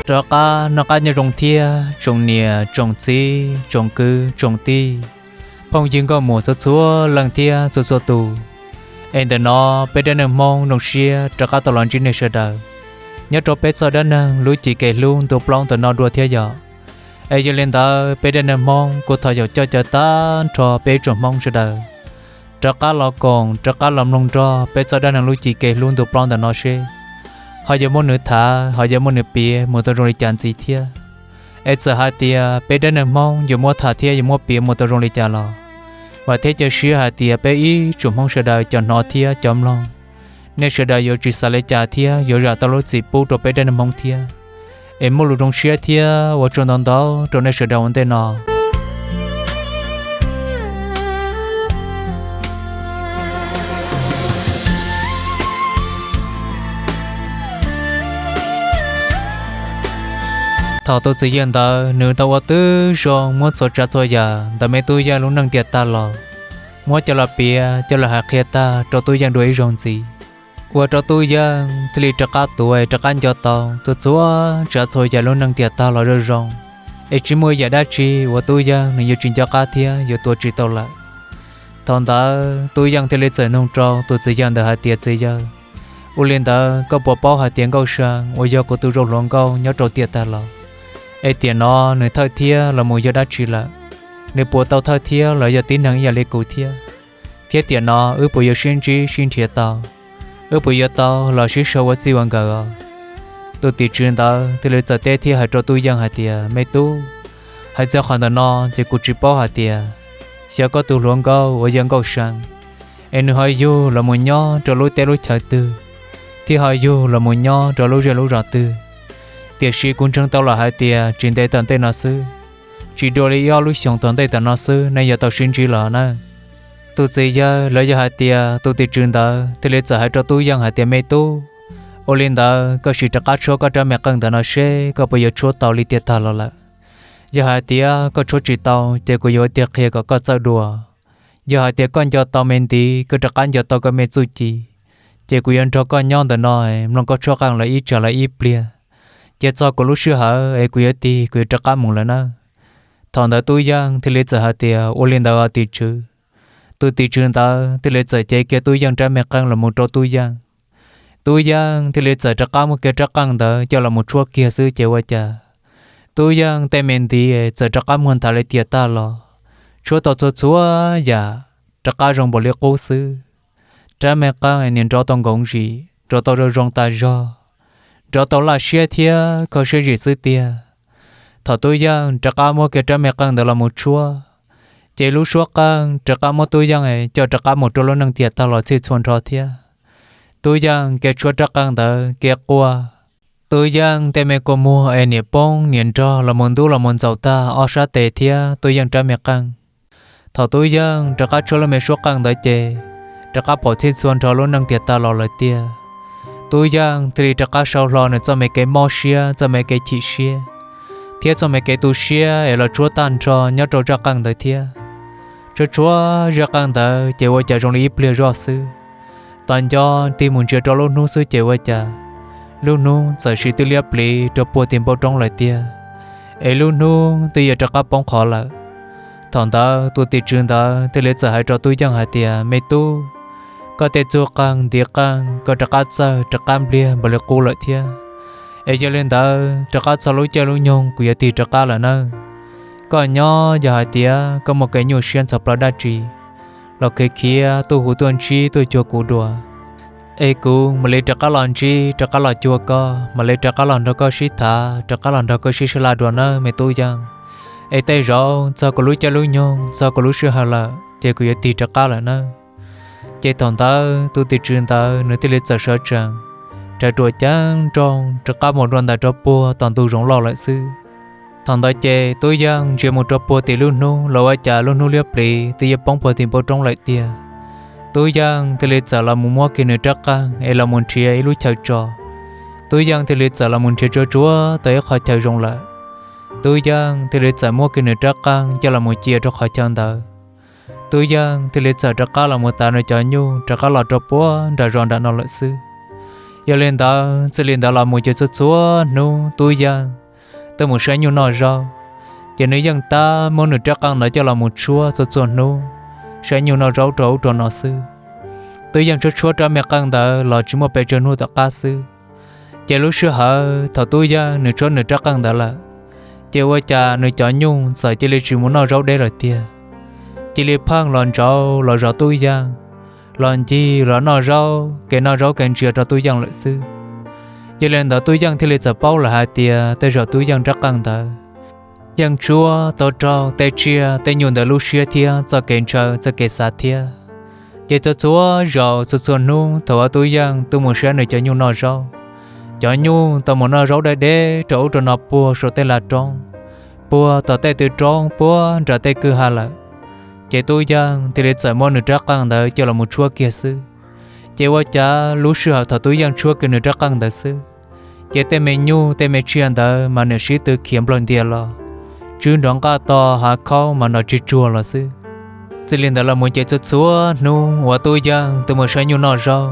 Rov qab noj qab nyob zoo thiab tsoom niam tsoom txiv tsoom kwv tsoom tij, phooj ywg nkauj muam txhua txhua leej thiab txhua txhua tus. Es ntawm no peb dab neeg Hmoob zoo siab rov qab tau los ntsib nej sawv daws nyob rau peb txoj dab neeg lub cim kev hlub ntu plaub ntawm no dua thiab yom. Es yog li ntawd peb dab neeg Hmoob kuv thov yaum coj caw tag nrho peb ib tsoom Hmoob sawv daws rov qab los koom rov qab los mloog nrog peb txoj dab neeg lub cim kev hlub ntu plaub ntawm no seb ho yuav muab nws tham ho yuav muab nws piav mus tau zoo li cas ntxiv thiab. Es txawm hais tias peb dab neeg Hmoob yuav muab tham thiab yuav muab piav mus tau zoo li cas los, vam thiab cia siab hais tias peb ib tsoom Hmoob sawv daws cov hnov thiab cov mloog, nej sawv daws yuav tsis xav li cas thiab yuav zam tau lub txim pub rau peb dab neeg Hmoob thiab. Es muaj lus zoo siab thiab ua tsaug ntau ntau rau nej sawv daws ua ntej no. Thaum tus txiv yawg ntawd nws tau ua tib zoo muab txhua tsav txhua yam ntawm me Tub Yeej lub neej tiam tag los, muab coj los piav coj los hais qhia tag rau Tub Yeej dua ib zaug ntxiv, ua rau Tub Yeej thiaj li rov qab tuav rov qab nco tau txhua txhua tsav txhua yam lub neej tiam tag los zoo zoo, es tsis muaj ib yam dab tsi uas Tub Yeej nws yuav tsis nco qab thiab yuav tuav tsis tau lawm. Thaum ntawd Tub Yeej thiaj li txawm nug rau tus txiv yawg ntawd hais tias, Txiv yawg, ua li ntawd koj puas paub hais tias Nkauj See uas yog kuv tus zoo hluas nkauj nyob rau tiam tag los, es tiam no nws thawj thiab los mus yog dab tsi lawm? Nws puas tau thawj thiab los yog tib neeg ib yam li kuv thiab? Thiab tiam no wb puas yuav sib ntsib sib nrhiav tau? Wb puas yuav tau los sib sau ua txij ua nkawm os? Tus tim tswv ntawd thiaj li txawm teb thiab hais rau Tub Yeej hais tias, Me tub, hais txog qhov ntawm no ces kuv tsis paub hais tias xyov koj tus hluas nkauj uas yog Nkauj See es nws ho yug los mus nyob rau lub teb lub chaw twg, thiab ho yug los mus nyob rau lub zej lub zos twg. Tiam sis kuv ntseeg tau lawm hais tias tsis ntev tom ntej no xwb, tsis dua li ib ob lub xyoos tom ntej tom no xwb nej yuav tau sib ntsib los na. Tus txiv yawg los yog hais tias tus tim tswv ntawd thiaj li txawm hais rau Tub Yeej hais tias, Me tub, ua li ntawd koj sim rov qab tshuab koj rab me qeej ntawm no seb koj puas yuav tshuab tau li tiam tag los lawm. Yog hais tias koj tshuab tsis tau ces kuv yuav ua tiag qhia kom koj txawj dua. Yog hais tias koj nco tau me ntiv, koj rov qab nco tau koj me txuj ci, ces kuv yuav nrog koj nyob ntawm no mloog koj tshuab qeej lawm ib tsam lawm ib pliag, ces txog kuv lub sij hawm es kuv yuav tig kuv yuav rov qab mus lawm nawb. Thaum ntawd Tub Yeej thiaj li txawm hais tias, Ua li ntawd os tim tswv. Tus tim tswv ntawd thiaj li txawm cev kiag Tub Yeej rab me qeej los mus rau Tub Yeej. Tub Yeej thiaj li txawm rov qab muab kiag rab qeej ntawd coj los mus tshuab kiag xwb ces ua cas Tub Yeej tej me ntiv txawm rov qab muag nthav li tiam tag los, tshuab tau txhua txhua yam rov qab zoo npaum li qub xwb. Rab me qeej niam nrov tau nkoov zim, nrov tau zoo zoo tas zog, nrov tau laj siab thiab kho siab zim xwb tiag. Thaum Tub Yeej rov qab muab kiag rab me qeej ntawd los mus tshuab, ces lub suab qeej rov qab muab Tub Yeej coj rov qab mus rau lub neej tiam tag los txhij txhua nrho thiab. Tub Yeej kev tshuab rab qeej ntawd kev quaj, Tub Yeej tej me kua muag es niam poob niam nrog los mus ntub los mus ntxaus tag ob sab tes thiab Tub Yeej rab me qeej. Thaum Tub Yeej rov qab tshuab lub me suab qeej ntawd ces rov qab pom txhij txhua nrho lub neej tiam tag los lawm tiag. Tub Yeej thiaj li rov qab sau hlo nws txoj me kev mob siab txoj me kev chim siab thiab txoj me kev tu siab es los tshuab tag nrho nyob rau zaj qeej ntawd thiab. Tshuab tshuab zaj qeej ntawd ces ua cas zoo li ib pliag zoj xwb, tos nco tig mus ntsia rau lub hnub xwb ces ua cas lub hnub txawm sim twb liab pliv rau puag tim npoo roob lawm tiag, es lub hnub twb yuav rov qab poob qho lawm. Thaum ntawd tus tim tswv ntawd thiaj li txawm hais rau Tub Yeej hais tias, Me tub, koj tej txuj qeej ntiv qeej koj rov qab txawj rov qab npliag npaum li qub lawm thiab, es yog li ntawd rov qab txog lub caij lub nyoog kuv yuav tig rov qab lawm nawb. Koj nyob yog hais tias koj muaj kev nyuaj siab ntxhov plawv dab tsi los khiav khiav tuaj hu tuaj ntsib tuaj cuag kuv dua, es kuv mam li rov qab los ntsib rov qab los cuag koj, mam li rov qab los nrog koj sib tham rov qab los nrog koj sib sab laj dua nawb me Tub Yeej. Es tej zaum txog kuv lub caij lub nyoog txog kuv lub sij hawm lawm ces kuv yuav tig rov qab lawm nawb. Ces thaum ntawd tus tim tswv ntawd nws thiaj li txawm sawv tsees, raws ruam ceeb nrooj rov qab mus dua ntais rau puag tom ntug zoov loj lawm xwb. Thaum ntawd ces Tub Yeej ntsia mus rau puag tim lub hnub los ua cas lub hnub liab pliv twb yuav poob puag tim npoo roob lawm tiag. Tub Yeej thiaj li txawm los mus muab kiag nws rab qeej es los mus nrhiav ib lub chaw tso. Tub Yeej thiaj li txawm los mus nrhiav tsuag tsuag tau ib qhov chaw zoo lawm. Tub Yeej thiaj li txawm muab kiag nws rab qeej coj los mus cia rau qhov chaw ntawd. Tub Yeej thiaj li txawm rov qab los mus tav nws cov nyuj rov qab los rau puag nram zos nram no lawm xwb. Yog li ntawd txij li ntawd los mus ces txhua txhua hnub Tub Yeej tuaj mus saib nyuj noj zaub, ces nws yeej tab muab nws rab qeej ntawd coj los mus tshuab txhua txhua hnub, saib nyuj noj zaub rau ub rau no xwb. Tub Yeej tshuab tshuab rab me qeej ntawd los tsis muaj pes tsawg hnub tom qab xwb, ces lub sij hawm thaum Tub Yeej nws tshuab nws rab qeej ntawd lawm, ces ua cas nws cov nyuj txawm cia li tsis mus noj zaub deb lawm tiag. Cia li pheej los ntsauv los zov Tub Yeej, los ncig los noj zaub, kev noj zaub kev ntsia rau Tub Yeej lawm xwb. Yog li ntawd Tub Yeej thiaj li txawm paub lawm hais tias tej zaum Tub Yeej rab qeej ntawd yeej tshuab tau raug tej tsiaj tej nyuj ntawd lub siab thiab txoj kev ntshaw txoj kev xav thiab. Ces txhua txhua zaus txhua txhua hnub thaum uas Tub Yeej tuaj mus saib nws cov nyuj noj zaub, cov nyuj tau mus noj zaub deb deb rau ub rau no puag saum tej laj roob, puag tom tej tw roob puag nram tej kwj ha lawm, ces Tub Yeej thiaj li txawm muab nws rab qeej ntawd coj los mus tshuab kiag xwb. Ces ua cas lub sij hawm thaum Tub Yeej tshuab kiag nws rab qeej ntawd xwb, ces tej me nyuj tej me tsiaj ntawd mas niam sib tw khiav nplaws ntias los, tswb nrov nqaj to, hav khaub mas nrov tsis tsuag los xwb. Txij li ntawd los mus ces txhua txhua hnub uas Tub Yeej tuaj mus saib nyuj noj zaub,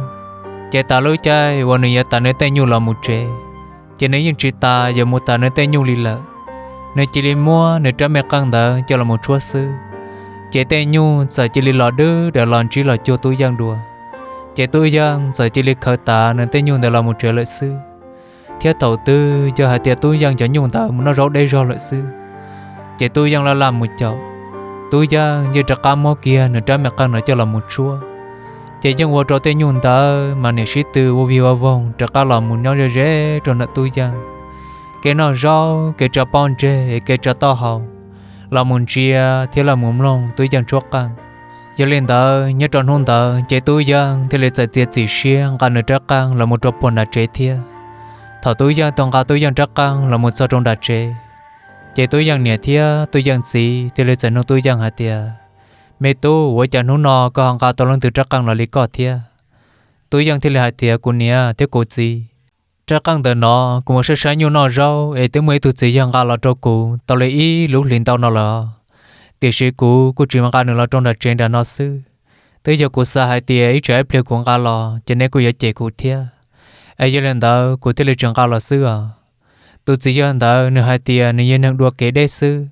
ces tas lub caij uas nws yuav tas nws tej nyuj los mus tsev, ces nws yeej tsis tas yuav mus tas nws tej nyuj li lawm. Nws cia li muab nws rab me qeej ntawd coj los mus tshuab xwb, ces tej nyuj txawm cia li los dwb daws los ntsib los cuag Tub Yeej dua. Ces Tub Yeej txawm cia li khaws tas nws tej nyuj ntawd los mus tsev lawm xwb. Thiab thaum twg yog hais tias Tub Yeej cov nyuj ntawd mus noj zaub deb zog lawm xwb, ces Tub Yeej laj laj mus caum, Tub Yeej yeej rov qab muab kiag nws rab me qeej ntawd coj los mus tshuab, ces yeej ua rau tej nyuj ntawd mas niam sib tw ua vig ua voog rov qab los mus nyob ze ze rau ntawm Tub Yeej. Kev noj zaub, kev tsa pob ntseg, kev tsa taub hau, los mus ntsia thiab los mus mloog Tub Yeej tshuab qeej. Yog li ntawd nyob rau hnub ntawd ces Tub Yeej thiaj li txawm txiav txim siab nqa nws rab qeej los mus rau puag nram tsev thiab. Thaum Tub Yeej tau nqa Tub Yeej rab qeej los mus txog rau nram tsev, ces Tub Yeej niam thiab Tub Yeej txiv thiaj li txawm nug Tub Yeej hais tias, Me tub, ua cas hnub no koj ho nqa tau leej twg rab qeej los li koj thiab? Tub Yeej thiaj li hais tias, Kuv niam thiab kuv txiv, rab qeej ntawm no kuv mus saib saib nyuj noj zaub es twb muaj ib tug txiv yawg nqa los rau kuv tau li ib lub hlis ntau no lawm, tiam sis kuv kuj tsis nqa nws los rau nram tsev nram no xwb. Twb yog kuv xav hais tias ib tsam ib pliag kuv nqa los ces neb kuj yuav cem kuv thiab, es yog li ntawd kuv thiaj li tsis nqa los xwb os. Tus txiv yawg ntawd nws hais tias nws yog neeg dua kev deb xwb,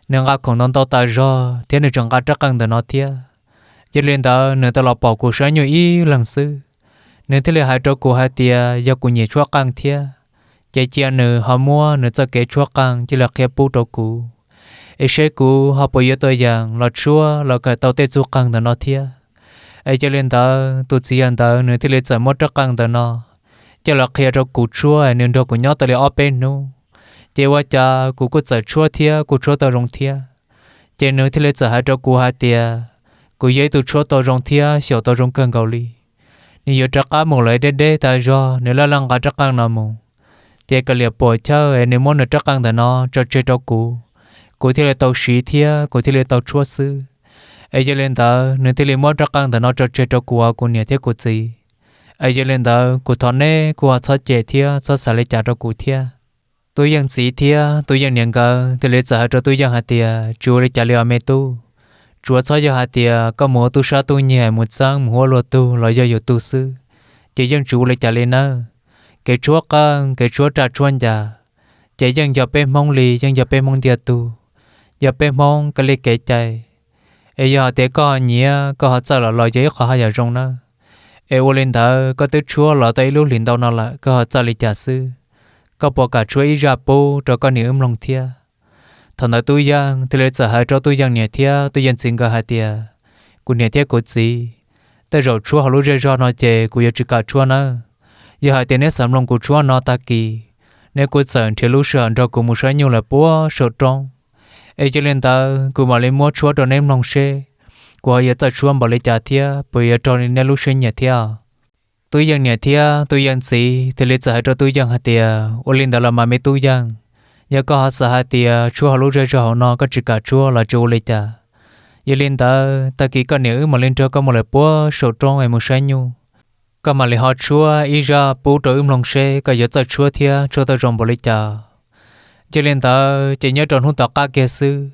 nws nqa khoom ntau ntau tas zog thiab nws tseem nqa rab qeej ntawm no thiab. Yog li ntawd nws tau los pom kuv saib nyuj ib leeg xwb, nws thiaj li hais rau kuv hais tias yog kuv nyiam tshuab qeej thiab, ces cia nws ho muab nws txoj kev tshuab qeej cia li qhia pub rau kuv, es seb kuv ho puas yuav tau yeem los tshuab los kawm tau tej txuj qeej ntawm no thiab. Es yog li ntawd tus txiv yawg ntawd nws thiaj li txawm muab rab qeej ntawm no coj los qhia rau kuv tshuab, nws nrog kuv nyob tau li ob peb hnub, ces ua cas kuv kuj txawm tshuab thiab kuj tshuab tau zoo thiab. Ces nws thiaj li txawm hais rau kuv hais tias kuv yog ib tug tshuab tau zoo thiab xyaum tau zoo kawg nkaus li. Nws yuav rov qab mus lawm deb deb tas zog, nws laj laj nqa rab qeej no mus, ces kav liam puam chawj es nws muab nws rab qeej ntawm no tso tseg rau kuv, kuv thiaj li tau siv thiab kuv thiaj li tau tshuab xwb. Es yog li ntawd nws thiaj li muab rab qeej ntawm no tso tseg rau kuv, kuv niam thiab kuv txiv. Es yog li ntawd kuv thov neb kuj ho txhob cem thiab txhob xav li cas rau kuv thiab. Tub Yeej txiv thiab Tub Yeej niam nkawd thiaj li txawm hais rau Tub Yeej hais tias, Tsis ua li cas li os me tub, tsuav txhob yog hais tias koj mus ua tub sab tub nyiag mus txeeb mus ua luag tug los yog yus tug xwb, ces yeej tsis ua li cas li nawb. Kev tshuab qeej kev tshuab raj tshuab ncas ces yeej yog peb Hmoob li, yeej yog peb Hmoob ntiag tug, yog peb Hmoob kev li kev cai. Es yog hais tias koj ho nyiam koj ho txawj los los yog ib qho haj yam zoo nawb. Es ua li ntawd koj twb tshuab los tau ib lub hlis ntau no lawm koj ho txawj li cas xwb, koj puas kam tshuab ib zaj pub rau koj niam wb mloog thiab? Thaum ntawd Tub Yeej thiaj li txawm hais rau Tub Yeej niam thiab Tub Yeej txiv nkawd hais tias, Kuv niam thiab kuv txiv, tej zaum tshuab hauv lub zej zog no ces kuv yuav tsis kam tshuab nawb. Yog hais tias neb xav mloog kuv tshuab no tag kis, neb kuj txawm nrhiav lub sij hawm nrog kuv mus saib nyuj lawm puag saum roob. Es yog li ntawd kuv mam li muab tshuab rau neb mloog seb kuv ho yuav txawj tshuab npaum li cas thiab puas yuav raug li neb lub siab nyiam thiab. Tub Yeej niam thiab Tub Yeej txiv thiaj li txawm hais rau Tub Yeej hais tias, Ua li ntawd los mas me Tub Yeej, yog koj ho xav hais tias tshuab hauv lub zej zog hauv no koj tsis kam tshuab los tsis ua li cas. Yog li ntawd tag kis koj niam wb mam li nrog koj mus lawm puag saum roob es mus saib nyuj, koj mam li ho tshuab ib zaj pub rau wb mloog seb koj yuav txawj tshuab thiab tshuab tau zoo npaum li cas. Yog li ntawd ces nyob rau hnub tom qab kiag xwb,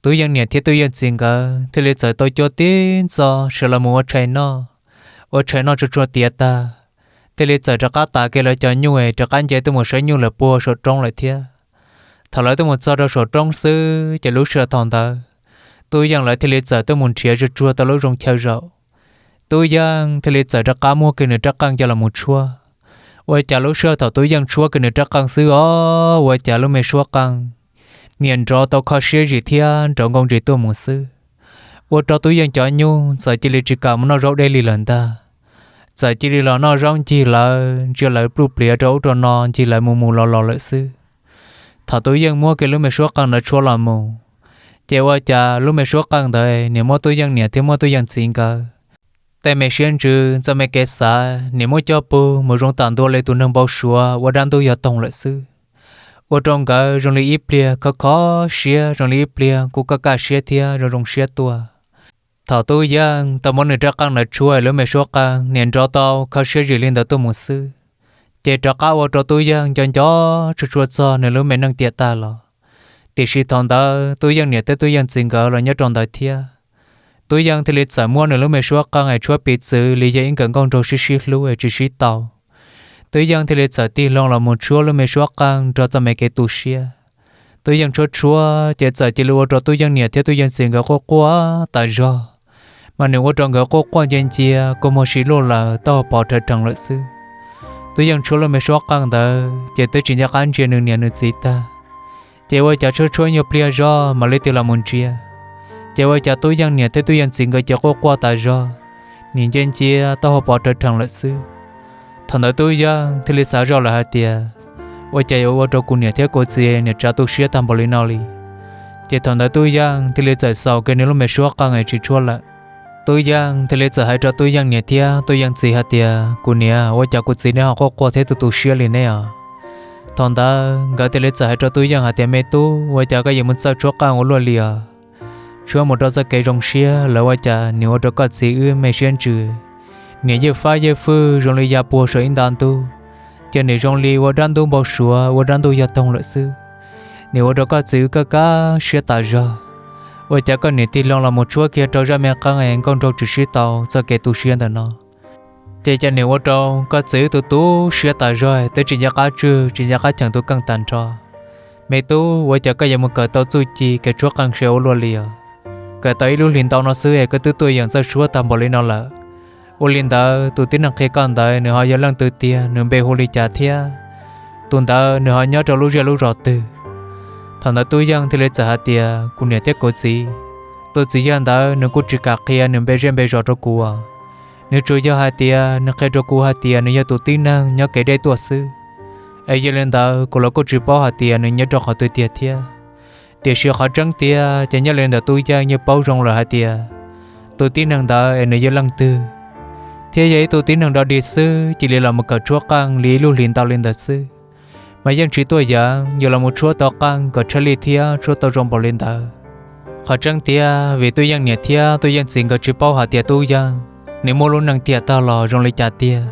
Tub Yeej niam thiab Tub Yeej txiv nkawd thiaj li txawm tau cuab tib ntxov sawv los mus ua tshais noj. Ua tshais noj tsuag tsuag tiav tag, thiaj li txawm rov qab tas kiag lawv cov nyuj es rov qab nce tuaj mus saib nyuj lawm puag saum roob lawm thiab. Thaum lawv tuaj mus txog rau saum roob xwb ces lub sij hawm thaum ntawd Tub Yeej lawv thiaj li txawm tuaj mus nrhiav tsuag tsuag tau lub zoo chaw zaum. Tub Yeej thiaj li txawm rov qab muab kiag nws rab qeej coj los mus tshuab. Ua cas lub sij hawm thaum Tub Yeej tshuab kiag nws rab qeej xwb os, ua cas lub me suab qeej niam nrov tau kho siab zim thiab nrov nkooj ntsis tuaj mus xwb, ua rau Tub Yeej cov nyuj txawm cia li tsis kam mus noj zaub deb li lawm ntag. Txawm cia li los noj zaub ncig lawv, ntsia lawv pluj pliav rau ub rau no ncig lawv mus mus los los lawm xwb. Thaum Tub Yeej muab kiag lub me suab qeej ntawd tshuab los mus, ces ua cas lub me suab qeej ntawd niam muab Tub Yeej niam thiab muab Tub Yeej txiv nkawd tej me siab ntsws txoj me kev xav niam muab coj pug mus zoo tam ntua li tus neeg npau suav ua dab ntub yog toog lawm xwb. Ua rau nkawd zoo li ib pliag khov khov siab, zoo li ib pliag kuj kaj kaj siab thiab zoo zoo siab tuaj. Thaum Tub Yeej tau muab nws rab qeej ntawd tshuab, lub me suab qeej niam nrov tau kho siab zim li ntawd tuaj mus xwb, ces rov qab ua rau Tub Yeej nco nco tsuag tsuag txog nws lub me neej tiam tag los. Tiam sis thaum ntawd Tub Yeej niam thiab Tub Yeej txiv nkawd los nyob rau ntawd thiab. Tub Yeej thiaj li txawm muab nws lub me suab qeej es tshuab piv txwv li yog ib nkawm nkauj nraug sib sib hlub es tsis sib tau. Tub Yeej thiaj li txawm tig loo los mus tshuab lub me suab qeej nrog txoj me kev tu siab. Tub Yeej tshuab tshuab ces txawm cia li ua rau Tub Yeej niam thiab Tub Yeej txiv nkawd quaj quaj tas zog, mas nws ua rau nkawd quaj quaj ncia ncia kua muag si luj lawm, taub hau pov rhawv rhees lawm xwb. Tub Yeej tshuab lub me suab qeej ntawd ces twb tsis nco qab ntsia nws niam nws txiv tag, ces ua cas tshuab tshuab nyuag pliag zog mam li tig los mus ntsia, ces ua cas Tub Yeej niam thiab Tub Yeej txiv nkawd ces quaj quaj tas zog, nim ncia ncia taub hau pov rhawv rhees lawm xwb. Thaum ntawd Tub Yeej thiaj li xav zoj lawm hais tias, ua cas yuav ua rau kuv niam thiab kuv txiv niam tsav tu siab tag npaum li no li. Ces thaum ntawd Tub Yeej thiaj li txawm xaus kiag nws lub me suab qeej es tsis tshuab lawm. Tub Yeej thiaj li txawm hais rau Tub Yeej niam thiab Tub Yeej txiv hais tias, kuv niam, ua cas kuv txiv neb ho quaj quaj thiab tu tu siab li neb os? Thaum ntawd nkawd thiaj li txawm hais rau Tub Yeej hais tias, me tub, ua cas koj yuav mus txawj tshuab qeej ua luaj li os? Tshuab mus rau txoj kev zoo siab lawm ua cas nim ua rau koj txiv wb me siab ntsws, niam yeej fab yeej fwj zoo li ya puag saum ib nta ntug, ces nim zoo li ua dab ntub npau suav ua dab ntub yog toog lawm xwb. Nim ua rau koj txiv wb kaj kaj siab tas zog. Ua cas koj nim tig loo los mus tshuab kiag rau zaj me qeej es nkauj nraug tsis sib tau txoj kev tu siab ntawm no, ces cas nim ua rau koj txiv wb tu tu siab tas zog, twb tsis nco qab tswj tsis nco qab cheem tus kheej tag nrho. Me tub, ua cas koj yuav mus kawm tau txuj ci kev tshuab qeej se ua luaj li os? Kawm tau ib lub hlis ntau no xwb es koj twb tuaj yeem txawj tshuab tag npaum li no lawm. Ua li ntawd tus tib neeg qhia koj ntawd nws ho yog leej twg tiag, nws npe hu li cas thiab? Tus ntawd nws ho nyob rau lub zej lub zos twg? Thaum ntawd Tub Yeej thiaj li txawm hais tias, kuv niam thiab kuv txiv, tus txiv yawg ntawd nws kuj tsis kam qhia nws npe zej npe zos rau kuv. Nws tsuas yog hais tias nws qhia rau kuv hais tias nws yog tus tib neeg nyob kev deb tuaj xwb, es yog li ntawd kuv los kuj tsis paub hais tias nws nyob rau qhov twg tiag thiab. Tiam sis qhov tseeb tiag ces nyob li ntawm Tub Yeej yeej paub zoo lawm hais tias tus tib neeg ntawd es nws yog leej twg, thiab yog ib tug tib neeg dog dig xwb cia li los mus kawm tshuab qeej li ib lub hlis ntau li ntawd xwb, mas yeej tsis tuaj yeem yuav los mus tshuab tau qeej kom tshaj lij thiab tshuab tau zoo npaum li ntawd. Qhov tseeb tiag vim Tub Yeej niam thiab Tub Yeej txiv nkawd tsis paub hais tias Tub Yeej nws muaj lub neej tiam tag los zoo li cas tiag,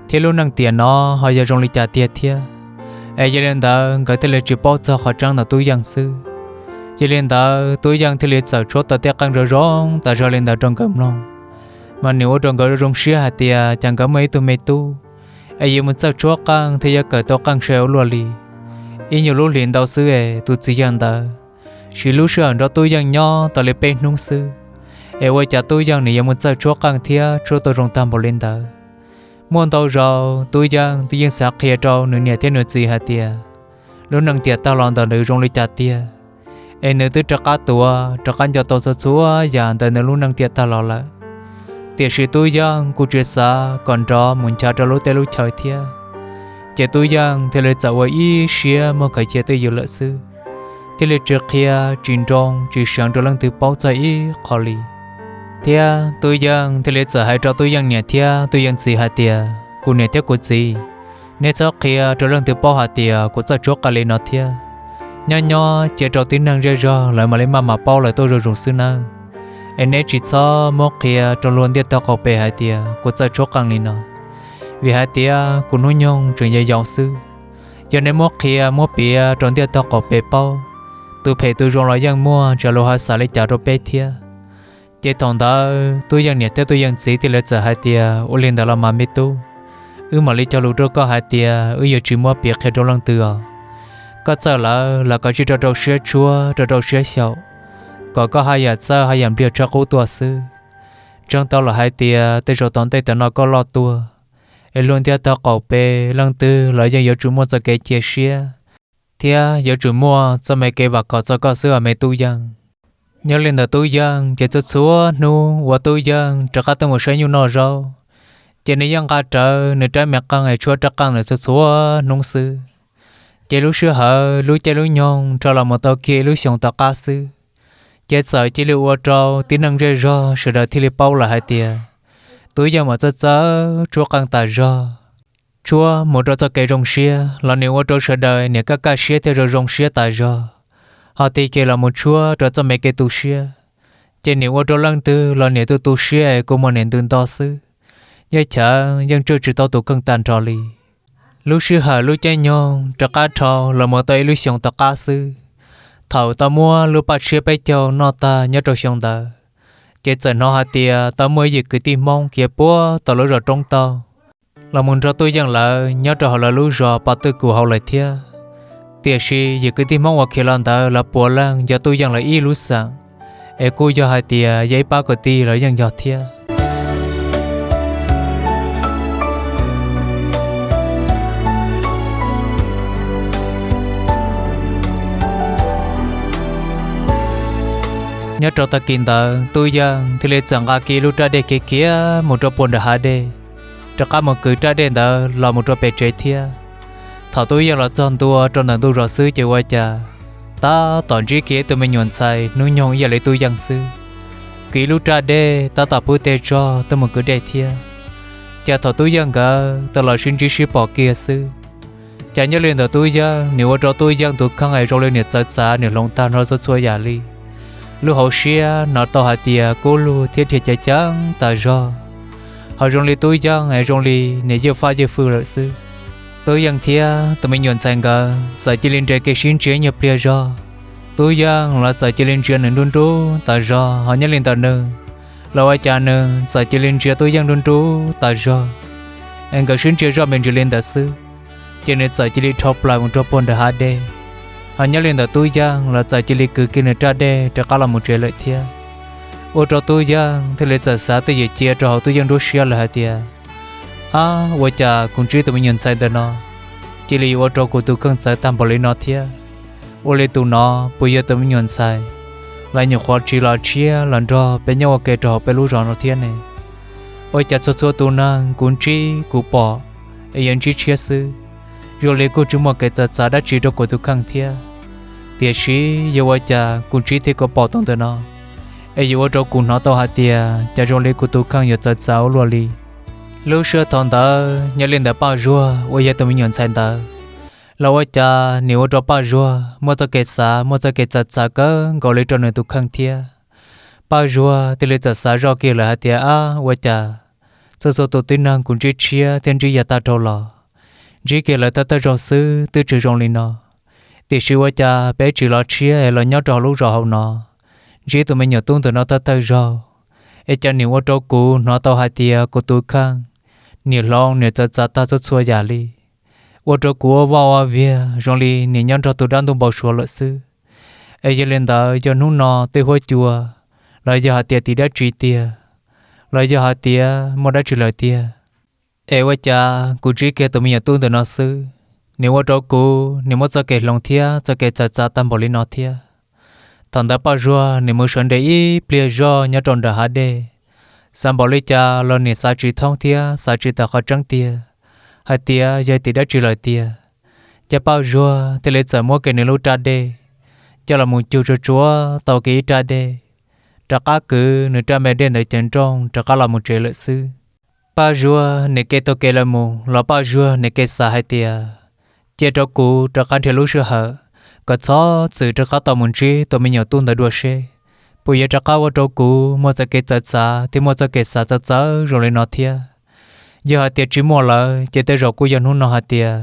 thiab lub neej tiam no ho yog zoo li cas tiag thiab. Es yog li ntawd nkawd thiaj li tsis paub txog qhov tseeb ntawm Tub Yeej xwb. Yog li ntawd Tub Yeej thiaj li txawm tshuab tau tej qeej zoo zoo tas zog li ntawd rau nkawd mloog, mas nws ua rau nkawd zoo siab hais tias cas nkawd muaj ib tug me tub es yuav mus txawj tshuab qeej thiab yuav kawm tau qeej sai ua luaj li. Ib nyuag lub hlis ntau xwb es tus txiv yawg ntawd siv lub sij hawm nrog Tub Yeej nyob tau li peb hnub xwb, es ua cas Tub Yeej nws yuav mus txawj tshuab qeej thiab tshuab tau zoo tag npaum li ntawd. Muaj ntau zaus Tub Yeej twb yeej xav qhia rau nws niam thiab nws txiv hais tias lub neej tiam tag los ntawm nws zoo li cas tiag, es nws twb rov qab tuav rov qab nco tau txhua txhua yam ntawm nws lub neej tiam tag los lawm. Tiam sis Tub Yeej kuj tsis xav kom nrov mus ncha rau lub teb lub chaw thiab, ces Tub Yeej thiaj li txawm ua ib siab muab khaws cia twj ywm lawm xwb, thiaj li tsis qhia, tsis nroo, tsis seev rau leej twg paub txog ib qho li. Thiab Tub Yeej thiaj li txawm hais rau Tub Yeej niam thiab Tub Yeej txiv hais tias, kuv niam thiab kuv txiv, neb txhob qhia rau leej twg paub hais tias kuv txawj tshuab qeej li no thiab. Nyob nyob cia rau tib neeg zej zog lawv mam li maj mam paub lawm tuaj zuj zus xwb nawb. Es neb tsis txhob muab qhia rau luag ntiaj tog qaum pem hais tias kuv txawj tshuab qeej li no, vim hais tias kuv hnub nyoog tseem yau yau xwb. Yog neb muab qhia muab piav rau ntiaj tog qaum pem paub, tus phem tus zoo los yeej muaj, tsam luag ho xav li cas rau peb thiab. Ces thaum ntawd Tub Yeej niam thiab Tub Yeej txiv thiaj li txawm hais tias, ua li ntawd los mas me tub, Wb mam li cog lus rau koj hais tias wb yuav tsis muab piav qhia rau leej twg os. Koj txawj lawm los koj tsij rau rau siab tshuab rau rau siab xyaum, kom koj haj yam txawj haj yam npliag tshav qub tuaj xwb. Ntseeg tau lawm hais tias tej zaum tom ntej tam no koj loj tuaj, es luag ntiab tog qaum pem leej twg los yeej yuav tsum muaj txoj kev cia siab, thiab yuav tsum muaj txoj me kev vam khom txog koj xwb os me tub yeej. Nyob li ntawm tub yeej ces txhua txhua hnub uas tub yeej rov qab tuaj mus saib nyuj noj zaub, ces nws yeej nqa rawv nws rab me qeej es tshuab rab qeej ntawd txhua txhua hnub xwb. Ces lub sij hawm lub caij lub nyoog rho los mus tau kiag ib lub xyoos tom qab xwb, ces txawm cia li ua rau tib neeg zej zog sawv daws thiaj li paub lawm hais tias tub yeej mas txawj txawj tshuab qeej tas zog. Tshuab mus rau txoj kev zoo siab los nws ua rau sawv daws niam kaj kaj siab thiaj zoo zoo siab tas zog. Ho tig kiag los mus tshuab rau txoj me kev tu siab, ces nws ua rau leej twg los niam tu tu siab es kua muag niam ntws nto xwb, yaj chav yeej tswj tsis tau tus kheej tag nrho li. Lub sij hawm lub caij nyoog rov qab dhau los mus tau ib lub xyoos tom qab xwb, thaum tau muab lub paj tshiab peb caug noj tag nyob rau xyoo ntawd, ces txawm hnov hais tias tau muaj ib yim kwv tij Hmoob khiav puag tom lub zos Roob Taug los mus nrog tub yeej lawv nyob rau hauv lawv lub zos Pov Twj Kum hauv lawm thiab. Tiam sis yim kwv tij Hmoob uas khiav los ntawd lawv puav leej yog tub yeej lawv ib lub xeem, es kuj yog hais tias yog ib pab kwv tij los yeej yog thiab. Nyob rau tag kis ntawd tub yeej thiaj li txawm nqa kiag lub raj dej khiav khiav mus rau puag nram hav dej, rov qab mus kwv raj dej ntawd los mus rau pem tsev thiab. Thaum tub yeej los txog ntua rau ntawm ntug zos xwb ces ua cas tab tom ntsib kiag tus me nyuam ntxhais hnub nyoog ib yam li tub yeej xwb, kwv lub raj dej tab tom pub tes zog tuaj mus kwv dej thiab. Ces thaum tub yeej nkawd tau los sib ntsib sib pom kiag xwb, ces nyob li ntawm tub yeej nws ua rau tub yeej tus kheej es zoo li nws txawv txav nws hloov tag nrho txhua txhua yam li. Lub hauv siab hnov tau hais tias kub lug thiab dhia ceev ceev tas zog, ho zoo li tub yeej es zoo li nws ywj faj ywj fwj lawm xwb. Tub yeej thiab tus me nyuam ntxhais nkawd txawm cia li nres kev sib ntsia nyuag pliag zog. Tub yeej los txawm cia li ntsia nws nruj nrub tas zog, ho nyob li ntawm nws los ua cas nws txawm cia li ntsia tub yeej nruj nrub tas zog. Es nkawd sib ntsia zoj me ntsis li ntawd xwb, ces nws txawm cia li dhau plaws mus rau puag nram hav dej. Ho nyob li ntawm tub yeej los txawm cia li kwv kiag nws raj dej rov qab los mus tsev lawm thiab. Ua rau tub yeej thiaj li txawm xav twj ywm cia rau hauv tub yeej nruab siab lawm hais tias, ab, ua cas kuv ntsib tus me nyuam ntxhais ntawm no cia li yuav ua rau kuv tus kheej txawv tag npaum li no thiab? Ua li tus no puas yog tus me nyuam ntxhais los nyuam qhuav tsiv los tshiab los nrog peb nyob ua ke rau hauv peb lub zos no thiab ne? Ua cas txhua txhua tus neeg kuv ntsib kuv pom es yuav ntsib tshiab xwb, zoo li kuj tsis muaj kev txawv txav dab tsi rau kuv tus kheej thiab. Tiam sis yog ua cas kuv ntsib thiab kuv pom tus ntawm no es yuav ua rau kuv hnov tau hais tias cas zoo li kuv tus kheej yuav txawv txav ua luaj li. Lub sij hawm thaum ntawd nyob li ntawm Paj Zuag uas yog tus me nyuam ntxhais ntawd los ua cas nws ua rau Paj Zuag muaj txoj kev xav muaj txoj kev txawv txav kawg nkaus li rau nws tus kheej thiab. Paj Zuag thiaj li txawm xav zoj kiag lawm hais tias, ab, ua cas txhua txhua tus tib neeg kuv ntsib tshiab thiab ntsib yag tag dhau los, ntsib kiag lawv thawj thawj zaug xwb twb tsis zoo li no, tiam sis ua cas peb tsiv los tshiab es los nyob rau hauv lub zos hauv no, ntsib tus me nyuam tub ntawm no thawj thawj zaug, es cas nws ua rau kuv hnov tau hais tias kuv tus kheej niam hloov niam txawv txav tag txhua txhua yam li, ua rau kuv ua vaj ua viag zoo li niam nyob nrog tus dab ntuj npau suav lawm xwb. Es yog li ntawd yog hnub no tej huab cua, los yog hais tias tim dab tsi tiag, los yog hais tias muaj dab tsi lawm tiag? Es ua cas kuv ntsib kiag tus me nyuam tub ntawm no xwb, nws ua rau kuv nws muaj txoj kev hloov thiab txoj kev txawv txav tag npaum li no thiab? Thaum ntawd Paj Zuag nws mus sawv nres ib pliag zoj nyob rau nram hav dej, xav npaum li cas los nws xav tsis thoob thiab xav tsis tawm qhov tseeb tiag hais tias yog tim dab tsi lawm tiag. Ces Paj Zuag thiaj li txawm muab kiag nws lub raj dej coj los mus cug tsuag tsuav tau kiag ib raj dej, rov qab kwv nws raj me dej ntawd cev nrooj rov qab los mus tsev lawm xwb. Paj Zuag nws kev taug kev lawm mus los Paj Zuag nws kev xav hais tias, cia rau kuv rov qab nrhiav lub sij hawm kom txhob txwm rov qab tau mus ntsib tus me nyuam tub ntawd dua seb puas yuav rov qab ua rau kuv muaj txoj kev txawv txav thiab muaj txoj kev xav txawv txawv zoo li no thiab. Yog hais tias tsis muaj lawm ces tej zaum kuj yog hnub no hais tias,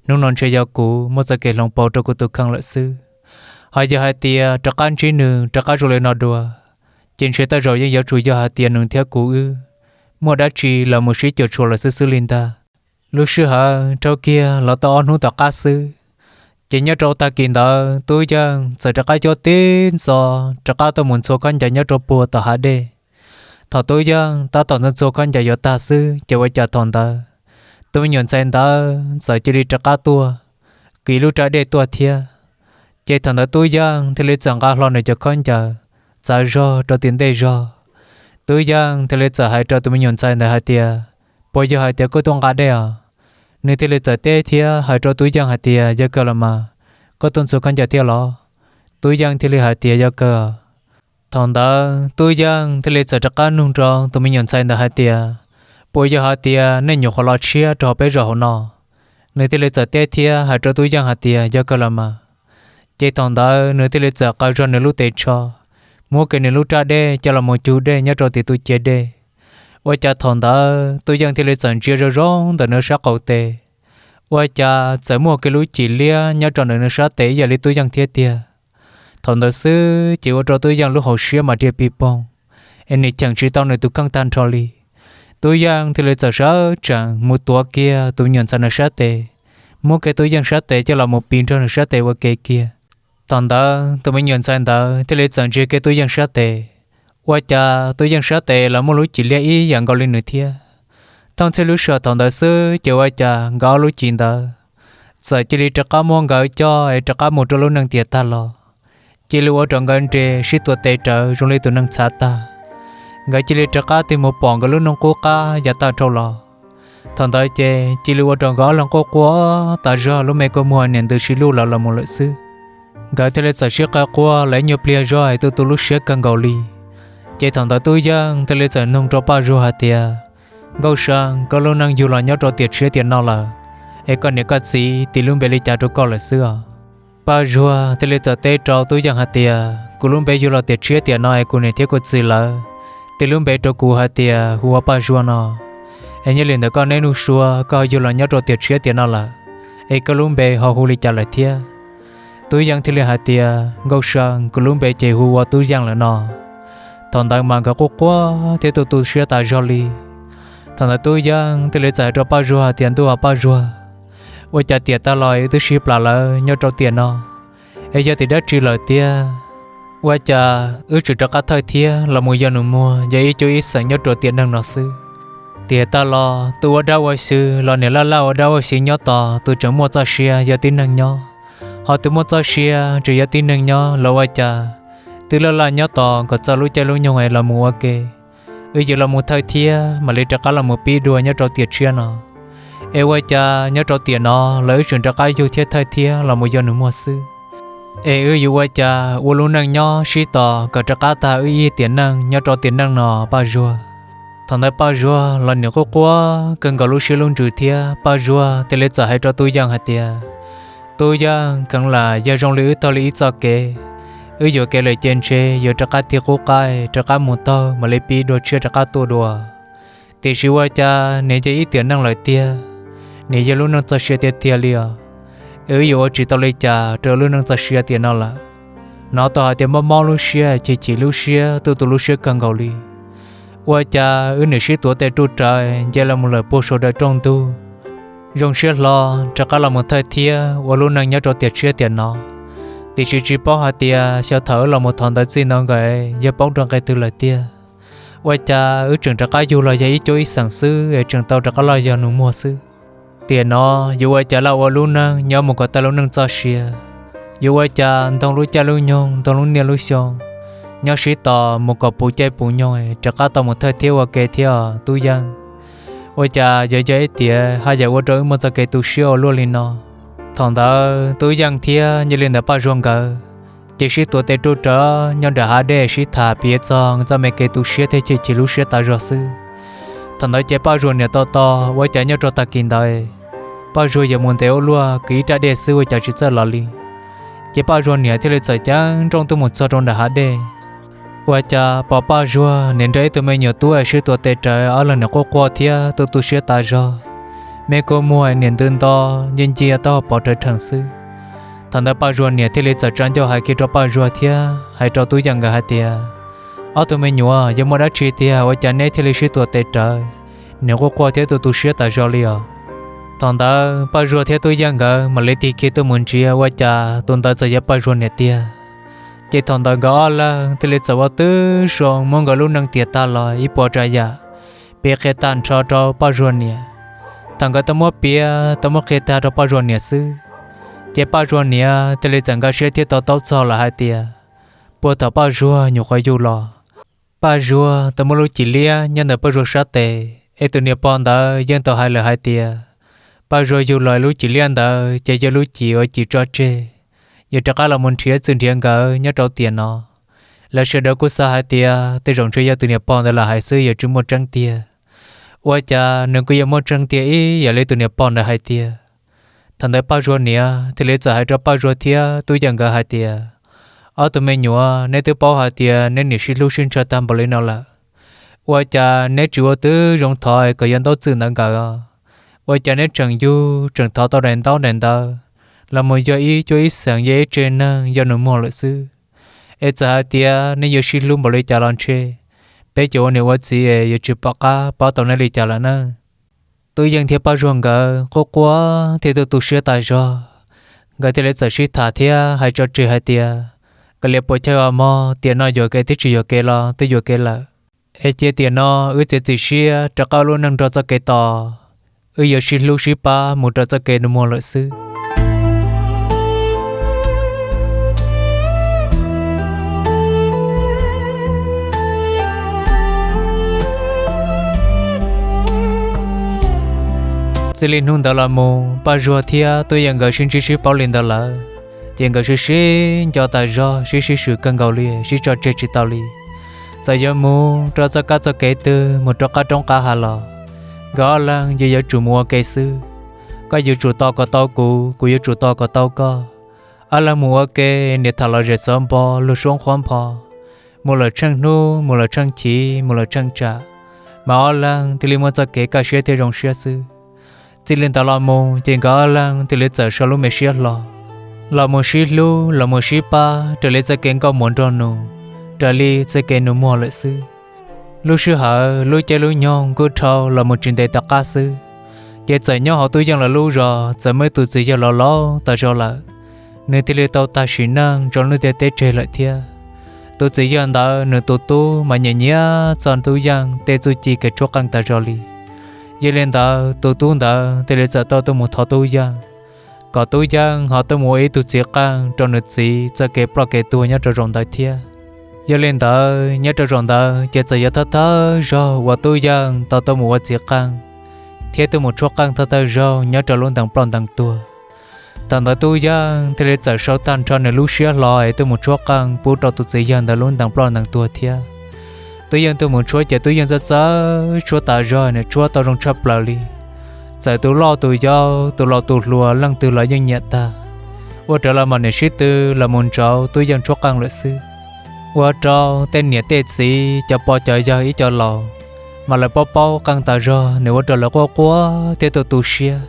hnub no ntshe yog kuv muaj txoj kev hloov pauv rau kuv tus kheej lawm xwb. Ho yog hais tias rov qab ntsib nws rov qab zoo li no dua, ces ntshe tej zaum yeej yuav tsum yog hais tias nws thiab kuv wb muaj dab tsi los mus sib cuam tshuam lawm xwb xwb li ntag. Lub sij hawm raug kiag los tau ob hnub tom qab xwb, ces nyob rau tag kis ntawd Tub Yeej txawm rov qab cuab tib ntxov rov qab tuaj mus ntxhua khaub ncaws nyob rau puag tom hav dej. Thaum Tub Yeej tab tom ntxhua ntxhua khaub ncaws yuav tag xwb ces ua cas thaum ntawd tus me nyuam ntxhais ntawd txawm cia li rov qab tuaj, kiv lub raj dej tuaj thiab. Ces thaum ntawd Tub Yeej thiaj li txawm nqa hlo nws cov khaub ncaws txav zog rau tim ntej zog. Tub Yeej thiaj li txawm hais rau tus me nyuam ntxhais ntawd hais tias, Puas yog hais tias koj tuaj nqa dej os? Nws thiaj li txawm teb thiab hais rau Tub Yeej hais tias, Yog kawg los mas, koj tuaj ntxhua khaub ncaws thiab los? Tub Yeej thiaj li hais tias, Yog kawg. Thaum ntawd Tub Yeej thiaj li txawm rov qab nug rau tus me nyuam ntxhais ntawd hais tias, Puas yog hais tias nej nyuam qhuav los tshiab rau hauv peb zos hauv no? Nws thiaj li txawm teb thiab hais rau Tub Yeej hais tias, Yog kawg los mas. Ces thaum ntawd nws thiaj li txawm qaws zog nws lub tes tsho, muab kiag nws lub raj dej coj los mus cug dej nyob rau tim tus ciav dej. Ua cas thaum ntawd Tub Yeej thiaj li txawm ntsia zoo zoo ntawm nws sab qaum tes, ua cas txawm muaj kiag lub cim liab nyob rau ntawm nws sab tes ib yam li Tub Yeej thiab tiag. Thaum ntawd xwb ces ua rau Tub Yeej lub hauv siab mas dhia pig poog, es nws cheem tsis tau nws tus kheej tag nrho li. Tub Yeej thiaj li txawm sawv tsees mus tuav kiag tus me nyuam ntxhais nws sab tes, muab kiag Tub Yeej sab tes coj los mus piv nrog nws sab tes ua ke kiag. Thaum ntawd tus me nyuam ntxhais ntawd thiaj li txawm ntsia kiag Tub Yeej sab tes, ua cas Tub Yeej sab tes los muaj lub cim liab ib yam nkaus li nws thiab. Thooj txhij lub sij hawm thaum ntawd xwb ces ua cas nkawd ob lub cim ntawd txawm cia li rov qab muab nkawd coj es rov qab mus rau lub neej tiam tag los, cia li ua rau nkawd nres sib tua tes rawv zoo li tus neeg txhav tag. Nkawd cia li rov qab tig mus pom nkawd lub neej qub qab yav tag dhau los. Thaum ntawd ces cia li ua rau nkawd ob leeg quaj quaj tas zog, lub me kua muag niam ntws si luj lawm los mus lawm xwb. Nkawd thiaj li txawm sib qawg quaj los ib nyuag pliag zog es tu tu lub siab kawg nkaus li. Ces thaum ntawd Tub Yeej thiaj li txawm nug rau Paj Zuag hais tias, Nkauj Sa, koj lub neej yug los nyob rau tiam tshiab tiam no lawm, es koj niam koj txiv tis lub npe li cas rau koj lawm xwb os? Paj Zuag thiaj li txawm teb rau Tub Yeej hais tias, Kuv lub npe yug los tiam tshiab tiam no es kuv niam thiab kuv txiv lawv tis lub npe rau kuv hais tias hu ua Paj Zuag no. Es nyob li ntawd koj neb nuj sua koj ho yug los nyob rau tiam tshiab tiam no lawm, es koj lub npe ho hu li cas lawm thiab? Tub Yeej thiaj li hais tias, Nkauj Sa, kuv lub npe ces hu ua Tub Yeej lawm no. Thaum ntawd mas nkawd quaj quaj thiab tu tu siab tas zog li. Thaum ntawd Tub Yeej thiaj li txawm hais rau Paj Zuag hais tias, Ntuj, Paj Zuag, ua cas tiam tag los wb twb sib plas lawm nyob rau tiam no, es yog tim dab tsi lawm tiag? Ua cas wb tseem rov qab thawj thiab los mus yog nus muag yog ib cuab ib xeem nyob rau tiam neeg no xwb? Tiam tag los tus ua dab ua xyw los niam laj laj ua dab ua xyw nyob tos, tus tseem muaj txoj sia yog tib neeg nyob, ho tus muaj txoj sia tseem yog tib neeg nyob los ua cas twb laj laj nyob tos kom txog lub caij lub nyoog es los mus ua ke, wb yuav los mus thawj thiab mam li rov qab los mus pib dua nyob rau tiam tshiab no. Es ua cas nyob rau tiam no los wb tseem rov qab yug thiab thawj thiab los mus yog nus muag xwb? Es wb yuav ua cas ua lub neej nyob sib tos kom rov qab tag wb ib tiam neej nyob rau tiam neej no, Paj Zuag? Thaum ntawd Paj Zuag los niam quaj quaj kawg nkaus lub siab lub ntsws thiab Paj Zuag thiaj li txawm hais rau Tub Yeej hais tias, Tub Yeej, kheev lam yog zoo li wb taug li ib txoj kev, wb yuam kev lawm ces ntshe yuav rov qab tig qub qab rov qab mus taug mam li pib dua tshiab rov qab tuaj dua. Tiam sis ua cas niam yog ib tiam neej lawm tiag, niam yog lub neej txoj sia tiag tiag li os. Es wb yuav ua tsis tau li cas rau lub neej txoj sia tiam no lawm. Hnov tau hais tias mob mob lub siab, chim chim lub siab, tu tu lub siab kawg nkaus li. Ua cas wb niam sib tuav tes ruj rawv nce los mus lawm puag saum daws rooj ntug, zoo siab hlo rov qab los mus thawj thiab ua lub neej nyob rau tiam tshiab tiam no. Tiam sis tsis paub hais tias xyov thaum wb los mus thov ntawd txij ntawd nkaus yog poob rau nqe twg lawm tiag. Ua cas wb tseem rov qab yug los yog ib cuab ib xeem xwb es tseem tau rov qab los yog nus muag xwb. Tiam no yuav ua cas laj ua lub neej nyob mus kom tag lub neej txoj sia? Yuav ua cas ntog lub caij lub nyoog, ntog lub niaj lub xyoo, nyob sib tos mus kom puv caij puv nyoog rov qab tau mus thawj thiab ua ke thiab os Tub Yeej? Ua cas yuav yog ib tiam haj yam ua rau wb muaj txoj kev tu siab ua luaj li no? Thaum ntawd Tub Yeej thiab nyob li ntawd Paj Zuag nkawd ces sib tuav tes ruj rawv nyob nram hav dej sib tham piav txog txoj me kev tu siab thiab chim chim lub siab tas zog xwb. Thaum ntawd ces Paj Zuag niam tos tos ua cas nyob rau tag kis ntawd Paj Zuag yuav mus ntev ua luaj, kwv ib raj dej xwb ua cas tsis txawj los li. Ces Paj Zuag niam thiaj li txawm ceev nrooj tuaj mus txog rau nram hav dej. Ua cas pom Paj Zuag niam nrog ib tug me nyuam tub es sib tuav tes rawv, ob leeg niam quaj quaj thiab tu tu siab tas zog. Me kua muag niam ntws nto, nce ncia taub hau pov rhawv rhees xwb. Thaum ntawd Paj Zuag niam thiaj li txawm tsa ncauj hais kiag rau Paj Zuag thiab hais rau Tub Yeej nkawd hais tias, Ob tug me nyuam, yog muaj dab tsi tiag ua cas neb thiaj li sib tuav tes rawv, niam quaj quaj thiab tu tu siab tas zog li os? Thaum ntawd Paj Zuag thiab Tub Yeej nkawd mam li tig kiag tuaj mus ntsia ua cas tus ntawd txawm yog Paj Zuag niam tiag. Ces thaum ntawd nkawd ob leeg thiaj li txawm ua tib zoo muab nkawd lub neej tiam tag los ib puas tsav yam, piav qhia tag nrho rau Paj Zuag niam. Thaum nkawd tau muab piav tau muab qhia tag rau Paj Zuag niam xwb, ces Paj Zuag niam thiaj li txawm nkag siab thiab to taub txog lawm hais tias, puag thaum Paj Zuag nyuam qhuav yug los, Paj Zuag tau muaj lub cim liab nyob ntawm Paj Zuag sab tes, es tus niam pog ntawd yeej tau hais lawm hais tias, Paj Zuag yug los lub cim liab ntawd ces yog lub cim uas cim tso tseg, yuav rov qab los mus nrhiav txij nrhiav nkawm nyob rau tiam no. Lawv sawv daws kuj xav hais tias tej zaum ntshe yog tus niam pog ntawd lam hais xwb, yuav tsis muaj tseeb tiag. Ua cas nws kuj yuav muaj tseeb tiag ib yam li tus niam pog ntawd hais tiag. Thaum ntawd Paj Zuag niam thiaj li txawm hais rau Paj Zuag thiab Tub Yeej nkawd hais tias, ob tug me nyuam, neb twb paub hais tias neb niam sib hlub sib ntshaw tag npaum li no lawm, ua cas neb tsis ua tib zoo thov kom yog ntaub txwg ntawd nkawm? Ua cas neb tseem yug tseem thov tau daim ntaub daim ntawv los mus yog ib cuab ib xeem, yog ib tsev neeg, yog nus muag lawm xwb? Es txawm hais tias neb yuav sib hlub npaum li cas los ntshe peb cov ua niam ua txiv es yuav tsis pom qab pab tau neb li cas lawm na. Tub Yeej thiab Paj Zuag nkawd quaj quaj thiab tu tu siab tas zog, nkawd thiaj li txawm sib tham thiab hais tso tseg hais tias, kav liam puas chawj os mog, tiam no yuam kev thiab tsis yuam kev los twb yuam kev lawm, es cia tiam no wb txiav txim siab rov qab ua lub neej nrog txoj kev tos, wb yuav sib hlub sib pab mus rau txoj kev nus muag lawm xwb. Txij li hnub ntawd los mus Paj Zuag thiab Tub Yeej nkawd sib ntsib sib paub li ntawd lawm, ces nkawd sib sib nco tas zog, sib sib swm kawg nkaus li, sib tso tseg tsis tau li. Txawm yuav mus rau txoj kab txoj kev twg, mus rau qab roob qab hav los, nkawd ob leeg yeej yuav tsum mus ua ke xwb. Koj yuav tsum tos kom tau kuv, kuv yuav tsum tos kom tau koj. Ob leeg mus ua ke, niam tham los zem xov npo, luag suab qhuab npo, mus lawm tsheej hnub, mus lawm tsheej chiv, mus lawm tsheej tsam, mas ob leeg thiaj li muaj txoj kev kaj siab thiab zoo siab xwb. Txij li ntawd los mus ces nkawd ob leeg thiaj li txawm sau lub me siab hlo, los mus sib hlub, los mus sib pab raws li txoj kev nkauj muam nraug nus, raws li txoj kev nus muag lawm xwb. Lub sij hawm lub caij lub nyoog kuj dhau los mus tsis ntev tom qab xwb, ces txawm nyob hauv Tub Yeej lawv lub zos txawm muaj ib tus txiv yawg laus laus tas zog lawm, nws thiaj li tau tag sim neej rau lub ntiaj teb tseg lawm thiab. Tus txiv yawg ntawd nws tus tub mas nyiam nyiam txog Tub Yeej tej txuj ci kev tshuab qeej tas zog li. Yog li ntawd tus tub ntawd thiaj li txawm tau tuaj mus thov Tub Yeej, kom Tub Yeej ho tuaj mus ua ib tug txiv qeej rau nws txiv txoj kev ploj kev tuag nyob rau zaum ntawd thiab. Yog li ntawd nyob rau zaum ntawd ces txawm yog thawj thawj zaug uas Tub Yeej tau tuaj mus ua txiv qeej thiab tuaj mus tshuab qeej thawj thawj zaug nyob rau lub ntees ploj ntees tuag. Thaum ntawd Tub Yeej thiaj li txawm sau tag nrho nws lub siab hlo es tuaj mus tshuab qeej pub rau tus txiv yawg ntawd lub ntees ploj ntees tuag thiab. Tub Yeej tuaj mus tshuab ces Tub Yeej txawj txawj tshuab tas zog, nws tshuab tau zoo tshaj plaws li. Txawm tus loj tus yau, tus laus tus hluas, leej twg los yeej nyiam tag. Ua raws los mas niam sib tw los mus ntsauv Tub Yeej tshuab qeej lawm xwb. Ua rau tej niam tej txiv, cov pog cov yawg ib co laus, mas lawv paub paub qeej tas zog, nws ua rau lawv quaj quaj thiab tu tu siab.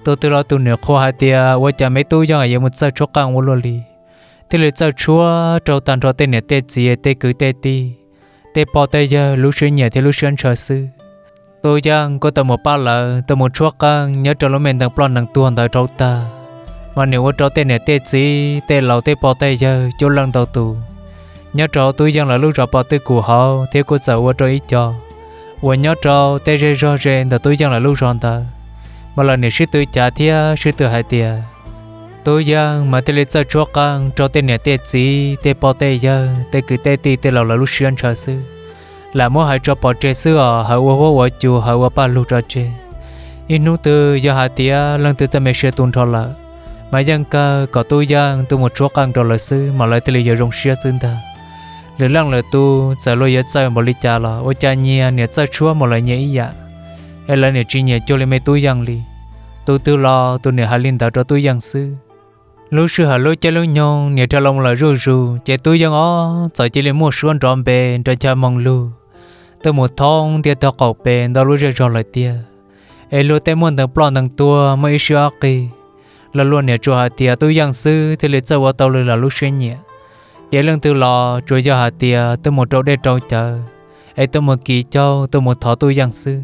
Tus twg los tus niam qhuas hais tias ua cas me Tub Yeej yuav mus txawj tshuab qeej ua luaj li, thiaj li txawj tshuab raug tag nrho tej niam tej txiv, tej kwv tej tij, tej pog tej yawg lub siab nyiam thiab lub siab ntshaw xwb. Tub Yeej kuj tau mus pab lawv tuaj mus tshuab qeej nyob rau lub me ntees ploj ntees tuag ntawd rau tag, mas nws ua rau tej niam tej txiv, tej laus tej pog tej yawg coob leej ntau tus nyob rau hauv Tub Yeej lawv lub zos Pov Twj Kum hauv thiab kuj txawm ua rau ib co uas nyob rau tej zej zog ze ntawm Tub Yeej lawv lub zos ntawd, mas lawv niam sib tw cav thiab sib tw hais tias Tub Yeej mas thiaj li txawj tshuab qeej raug tej niam tej txiv, tej pog tej yawg, tej kwv tej tij, tej laus lawv lub siab ntshaw xwb. Lam muab hais tso pov tseg xwb os, hawv ua huab ua cua, hawv ua paj lug tso tseg. Ib hnub twg yog hais tias leej twg txoj me sia tu nrho lawm, mas yeej kawg kom Tub Yeej tuaj mus tshuab qeej rau lawv xwb mas lawv thiaj li yuav zoo siab xwb ntag. Lwm leej lwm tus txawm luag yuav txawj npaum li cas los ua cas nyias niam txawj tshuab mas lawv nyias ib yam, es lawv niam tsis nyiam cuag li me Tub Yeej li. Tus twg los tus niam hais li ntawd rau Tub Yeej xwb. Lub sij hawm lub caij lub nyoog niam dhau los lawm zuj zus ces Tub Yeej ob txawm cia li muaj suab nrov npe nrov ncha moo lug, tuaj mus thoob ntiaj tog qaum pem ntau lub zej zog lawm tiag. Es luag tej muaj ntees ploj ntees tuag muaj ib sij ob qig, los luag niam tsuas hais tias Tub Yeej xwb thiaj li txawj ua tau li lawv lub siab nyiam. Ces leej twg los tsuas yog hais tias tuaj mus rau dej rau cawv, es tuaj mus kis caug tuaj mus thov Tub Yeej xwb.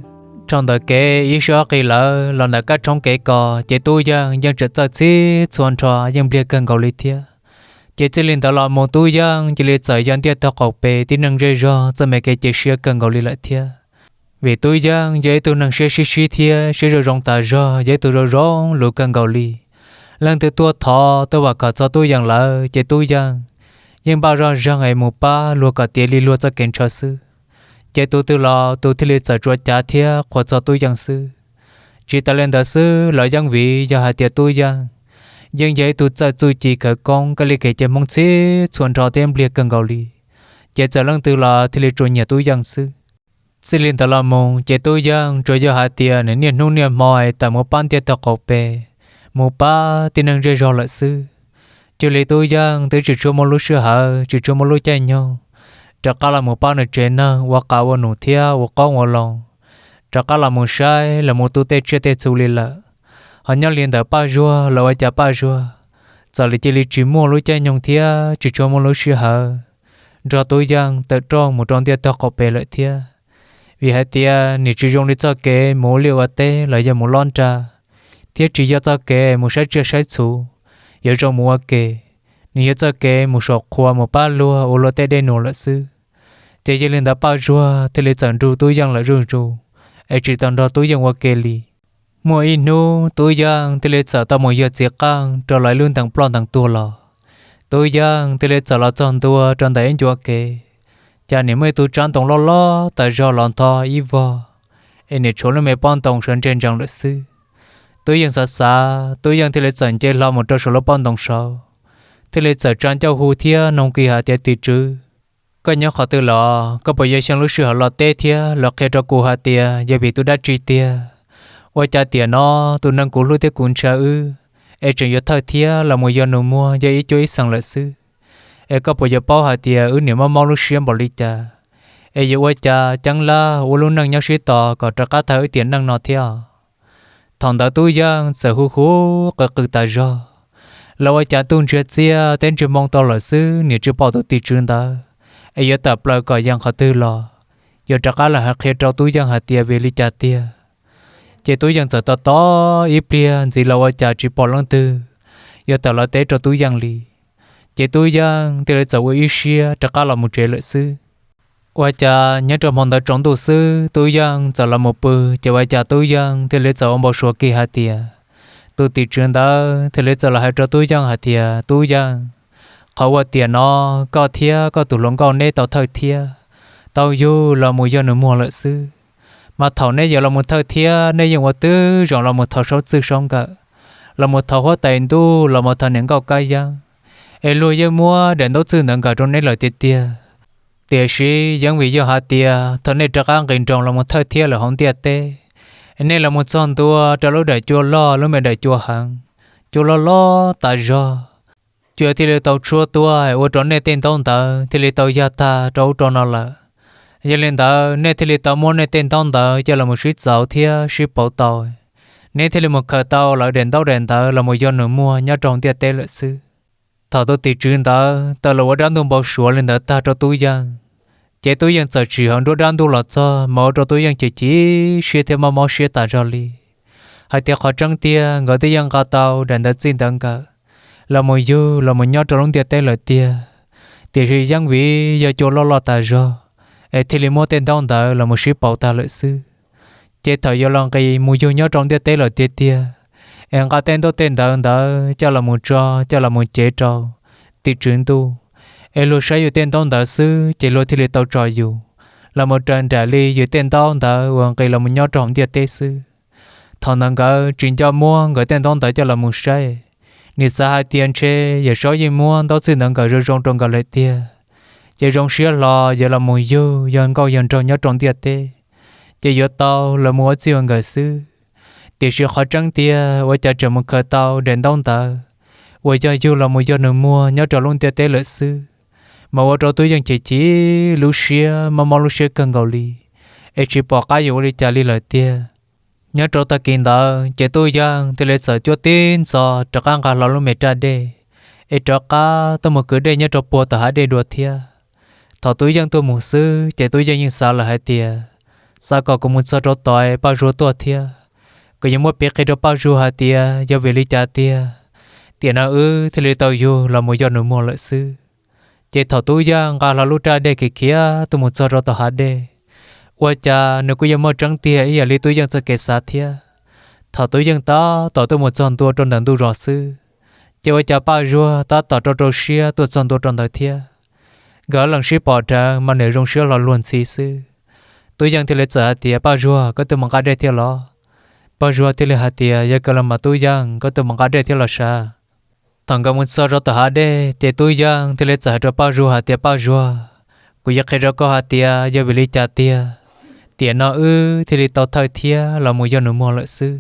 Dhau ntawm kev ib sij ob qis lawm los ntawm kab tshoob kev ko, ces Tub Yeej yeej tseem txawj txhij txhua nrho, yeej npliag kawg nkaus li thiab. Ces txij li ntawd los mus Tub Yeej cia li txawm yog ntiaj tog qaum pem tib neeg zej zog txoj me kev cia siab kawg nkaus li lawm thiab. Vim Tub Yeej yog ib tug neeg siab sib sib thiab siab zoo zoo tas zog, yog ib tug zoo zoo lus kawg nkaus li. Leej twg tuaj thov tuaj vam khom txog Tub Yeej lawm ces Tub Yeej yeej npaj zoj zeeg es mus pab luag kom tiav li luag txoj kev ntshaw xwb. Ces tus twg los tus thiaj li txawm tsuav cav thiab qhuas txog Tub Yeej xwb. Tsis tas li ntawd xwb los yeej vim yog hais tias Tub Yeej yeej yog ib tug txawj txuj ci khawv koob kab li kev cai Hmoob txhij txhua nrho thiab npliag kawg nkaus li, ces txawm leej twg los thiaj li tsuas nyiam Tub Yeej xwb. Txij li ntawd los mus ces Tub Yeej tsuas yog hais tias nws niaj hnub niaj hmo es tawm mus pab ntiaj tog qaum pem, mus pab tib neeg zej zog lawm xwb. Cuag li Tub Yeej twb tsis tshua muaj lub sij hawm, tsis tshua muaj lub caij nyoog rov qab los mus pab nws tsev neeg ua qab ua num thiab ua qoob ua loo, rov qab los mus saib los mus tu tej tsiaj tej txhu li lawm. Ho nyob li ntawm Paj Zuag los ua cas Paj Zuag txawm li cia li tsis muaj lub caij nyoog thiab tsis tshua muaj lub sij hawm nrog Tub Yeej tawm rooj mus rau ntiaj tog qaum pem lawm thiab. Vim hais tias nws tsis zoo li txoj kev mus ua liaj ua teb los yog mus lob nra, thiab tsis yog txoj kev mus saib tsiaj saib txhu, yuav zoo mus ua ke. Nws yog txoj kev mus saum qhua mus pab luag ua luag tej dej num lawm xwb. Ces yog li ntawd Paj Zuag thiaj li txawm nrug Tub Yeej lawm zuj zus, es tsis tau nrog Tub Yeej ua ke li. Muaj ib hnub Tub Yeej thiaj li txawm tau mus yog txiv qeej rau lawv lub ntees ploj ntees tuag los. Tub Yeej thiaj li txawm los txog ntua rau ntawm ib ncua kev, cas nim muaj ib tug tsab ntoo loj loj tas zog los ntho ib vog, es nim tshuav lub me pob ntoo sawv ntseg ntsees lawm xwb. Tub Yeej xav xav, Tub Yeej thiaj li txawm nce hlo mus rau saum lub pob ntoo saud, thiaj li txawm tsa ncauj hu thiab noog kiag hais tias, Tim tswv, koj nyob qhov twg los? Koj puas yuav xyeej lub sij hawm los teb thiab los qhia rau kuv hais tias yog vim tus dab tsi tiag, ua cas tiam no tus neeg kuv hlub thiab kuv ntshaw wb es tseem yuav thawj thiab los mus yog nus muag yog ib cuab ib xeem lawm xwb? Es koj puas yuav paub hais tias wb niam mob mob lub siab npaum li cas, es yuav ua cas ceeb laj ua lub neej nyob sib tos kom rov qab tag wb tiam neej no thiab? Thaum ntawd Tub Yeej txawm hu hu qw qw tas zog, los ua cas ntuj ntsiag txiaj teb ntsiag moo tau lawm xwb, nim tsis pom tus tim tswv ntawd, es yuav tawm plaws kom yees qhov twg los, yuav rov qab los hais qhia rau Tub Yeej hais tias vim li cas tiag. Ces Tub Yeej txawm tos tos ib pliag ntxiv los ua cas tsis pom leej twg yuav tawm los teb rau Tub Yeej li. Ces Tub Yeej thiaj li txawm ua ib siab rov qab los mus tsev lawm xwb. Ua cas nyob rau hmo ntawd tsaus ntuj xwb Tub Yeej txawm los mus pw, ces ua cas Tub Yeej thiaj li txawm ua npau suav kiag hais tias, tus tim tswv ntawd thiaj li txawm los hais rau Tub Yeej hais tias, Tub Yeej, qhov uas tiam no koj thiab koj tus hluas nkauj neb tau thawj thiab tau yug los mus yog nus muag lawm xwb, mas thaum neb yuav los mus thawj thiab neb yeej ua twb zoo los mus thov saub txwj saub nkawm, los mus thov huab tais ntuj, los mus thov niam nkauj kab yeeb, es luag yeej muab daim ntaub txwj ntawd nkawm rau neb lawm tiag tiag. Tiam sis yeej vim yog hais tias thaum nej rov qab nqis nroos los mus thawj thiab lawm hauv ntiaj teb, nej los mus txog ntua rau lub daim cua loj, lub me daim cua heev, cua loj loj tas zog, cua thiaj li tau tshuab tuaj ua rau nej tej ntaub ntawv thiaj li tau yag tag rau ub rau no lawm. Yog li ntawd nej thiaj li tau muab nej tej ntaub ntawv coj los mus sib txauv thiab sib pauv tau, neb thiaj li mus khaws tau lawv daim ntaub daim ntawv los mus yog nus muag nyob rau hauv ntiaj teb lawm xwb. Thaum tus tim tswv ntawd tau los ua dab ntub npau suav li ntawd tag rau Tub Yeej, ces Tub Yeej txawm tsim hauv nruab dab ntub los txog mas ua rau Tub Yeej chim chim siab thiab mob mob siab tas zog li, hais tias qhov tseeb tiag nkawd twb yeej nqa tau daim ntawv txij ntawv nkawm los mus yug los mus nyob rau lub ntiaj teb lawm tiag, tiam sis yeej vim yog cua loj loj tas zog, es thiaj li muab tej ntaub ntawv los mus sib pauv tag lawm xwb. Ces thaum yuav los nqis mus yug nyob rau ntiaj teb lawm tiag tiag, es nqa tej ntaub tej ntawv ntawd coj los mus tso, coj los mus cev rau tim tswv ntuj, es luag saib yus tej ntaub ntawv xwb ces luag thiaj li tau tso yus los mus raws nraim li yus tej ntaub ntawv uas nqis los mus nyob rau hauv ntiaj teb xwb. Thaum ntawd nkawd tsis nco muab nkawd tej ntaub ntawv coj los mus saib, nws xav hais tias ntshe Yawm Saub yeej muab ntaub txwj ntawv nkawm zoo zoo rau nkawd lawm tiag, ces zoo siab hlo yuav los mus yug yog nkauj yog nraug nyob rau ntiaj teb, ces yuav tau los mus ua txij ua nkawm xwb. Tiam sis qhov tseeb tiag ua cas tseem mus khaws tau daim ntaub ntawv uas yog yug los mus yog nus muag nyob rau lub ntiaj teb lawm xwb, mas ua rau Tub Yeej chim chim lub siab, mob mob lub siab kawg nkaus li, es tsis pom qab yuav ua li cas li lawm tiag. Nyob rau tag kis ntawd ces Tub Yeej thiaj li txawm cuab tib ntxov rov qab nqa hlo lub me raj dej, es rov qab tuaj mus kwv dej nyob rau puag tom hav dej dua thiab. Thaum Tub Yeej tuaj mus xwb ces Tub Yeej yeej xav lawm hais tias, xav kom kuv mus txog rau tod Paj Zuag tuaj thiab. Kuv yuav muab piv qhia rau Paj Zuag hais tias yog vim li cas tiag, tiam no wb thiaj li tau yug los mus yog nus muag lawm xwb. Ces thaum Tub Yeej nqa hlo lub raj dej khiav khiav tuaj mus txog rau tom hav dej, ua cas nws kuj yuav muaj tseeb tiag ib yam li Tub Yeej txoj kev xav thiab. Thaum Tub Yeej tab tom tuaj mus txog ntua rau ntawm ntug zos xwb, ces ua cas Paj Zuag tab tom rau rau siab tuaj txog ntua rau ntawd thiab. Nkawd leej sib pom dheev mas niam zoo siab hlo luag ntxhi xwb. Tub Yeej thiaj li txawm hais tias, Paj Zuag, koj tuaj mus nqa dej thiab los? Paj Zuag thiaj li hais tias, Yog kawg los mas Tub Yeej, koj tuaj mus nqa dej thiab los sav? Thaum nkawd mus txog rau tom hav dej ces Tub Yeej thiaj li txawm hais rau Paj Zuag hais tias, Paj Zuag, kuv yuav qhia rau koj hais tias yog vim li cas tiag, tiam no wb thiaj li tau thawj thiab los mus yog nus muag lawm xwb.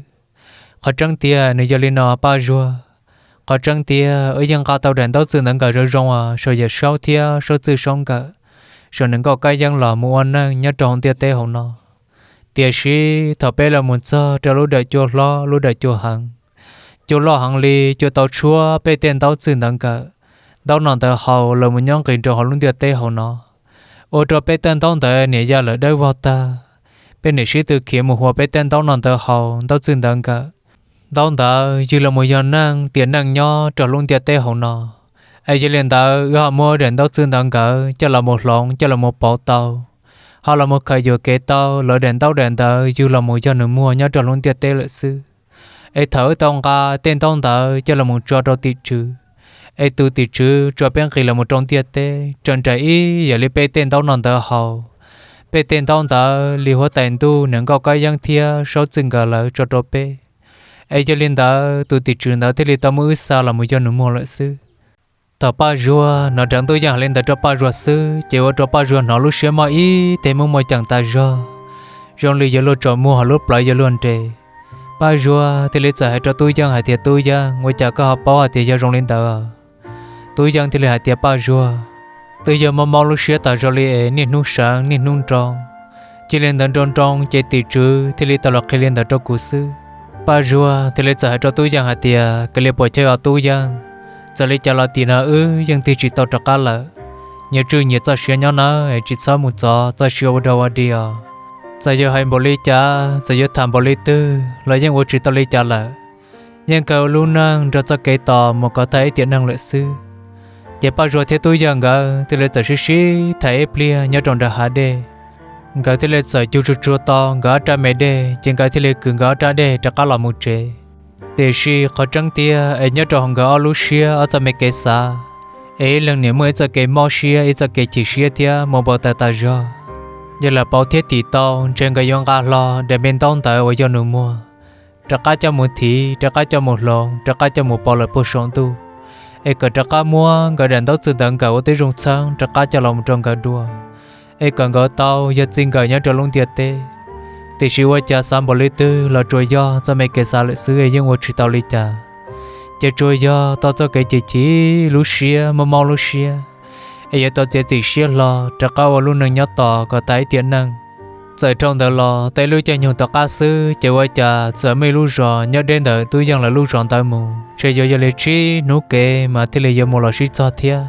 Qhov tseeb tiag nws yog li no Paj Zuag. Qhov tseeb tiag wb yeej nqa tau daim ntaub txwj ntawv nkawm zoo zoo os saum Yawm Saub thiab Saub Txwj Saub Nkawm, saum nws Nkauj Kab Yeeb los mus ua neej nyob rau hauv ntiaj teb hauv no. Tiam sis thaum peb los mus txog rau lub dawm cua hlob lub dawm cua heev, cua loj heev li, cua tau tshuab peb tej ntaub txwj ntawv nkawm, ntaub no ntawv haus los mus nyob nqis nroo hauv lub ntiaj teb hauv no, ua rau peb tej ntaub ntawv niam ya lawm dawb vog tag. Peb niam sib tw khiav mus huas peb tej ntaub no ntawv haus ntaub txwj ntawv nkawm. Ntaub ntawv ywg los mus yog neej tiam neej nyob rau lub ntiaj teb hauv no. Es yog li ntawd wb ho muab daim ntaub txwj ntawv nkawd coj los mus hloov coj los mus pauv tau, ho los mus khaws yuam kev tau lawv daim ntaub daim ntawv ywg los mus yog nus muag nyob rau lub ntiaj teb lawm xwb. Es thaum wb tau nqa tej ntaub ntawv coj los mus tso rau tim tswv, es tus tim tswv tso peb nqis los mus rau ntiaj teb raws nraim ib yam li peb tej ntaub no ntawv haus, peb tej ntaub ntawv li huab tais ntuj niam Nkauj Kab Yeeb thiab Saub Txwj Nkawm lawv tso rau peb. Es yog li ntawd tus tim tswv ntawd thiaj li tau muab wb xa los mus yog nus muag lawm xwb. Thaum Paj Zuag hnov dheev Tub Yeej hais li ntawd rau Paj Zuag xwb ces ua rau Paj Zuag hnov lub siab mob ib teg muaj muaj ceem tas zog, zoo li yuav luag tsaus muag ho lub plawv yuav luag nres. Paj Zuag thiaj li txawm hais rau Tub Yeej hais tias, Tub Yeej, ua cas koj ho paub hais tias yog zoo li ntawd? Tub Yeej thiaj li hais tias, Paj Zuag, twb yog mob mob lub siab tas zog li es niaj hnub sawv niaj hnub nroo, cia li ntawd nroo nroo ces tim tswv thiaj li tau los qhia li ntawd rau kuv xwb. Paj Zuag thiaj li txawm hais rau Tub Yeej hais tias, Kav liam puas chawj os Tub Yeej, txawm li cas los tim no wb yeej tig tsis tau rov qab lawm. Nyias tswj nyias txoj sia nyob nawb es tsis txhob mus txov txoj sia ua dog ua dig os. Txawm yog hais npaum li cas, txawm yuav tham npaum li twg los yeej ua tsis tau li cas lawm. Yeej kawg ua lub neej nrog txoj kev tos mus kom tag ib tiam neej lawm xwb. Ces Paj Zuag thiab Tub Yeej nkawd thiaj li txawm sib sib tham ib pliag nyob rau nram hav dej. Nkawd thiaj li txawm cug tsuag tsuag tau nkawd ob rab me dej ces nkawd thiaj li kwv nkawd ob rab dej rov qab los mus tsev. Tiam sis qhov tseeb tiag es nyob rau hauv nkawd ob lub siab ob txoj me kev xav, es ib leeg niam muaj ib txoj kev mob siab ib txoj kev chim siab thiab mus npau taws tas zog. Yog lam pauv thiab tim tau ntshe nkawd yuav nqa hlo daim me ntaub ntawv uas yog nus muag rov qab coj mus thim, rov qab coj mus hloov, rov qab coj mus pauv lawm puag saum ntuj, es kom rov qab muab nkawd daim ntaub txwj ntawv nkawm ua tib zoo txheeb rov qab coj los mus rau nkawd dua, es kom nkawd tau yog txij nkawm nyob rau lub ntiaj teb. Tiam sis ua cas xav npaum li twg los tsuas yog txoj me kev xav lawm xwb es yeej ua tsis tau li cas. Ces tsuas yog tau txoj kev chim chim lub siab mob mob lub siab, es yuav tau txiav txim siab hlo rov qab ua lub neej nyob tos kom tag ib tiam neej. Txawm dhau ntawd los tau ib lub caij nyoog tom qab xwb ces ua cas txawm muaj ib lub zos nyob deb ntawm Tub Yeej lawv lub zos ntawd mus, ntshe yuav yog li tsib hnub kev mas thiaj li yuav mus los sib txog thiab.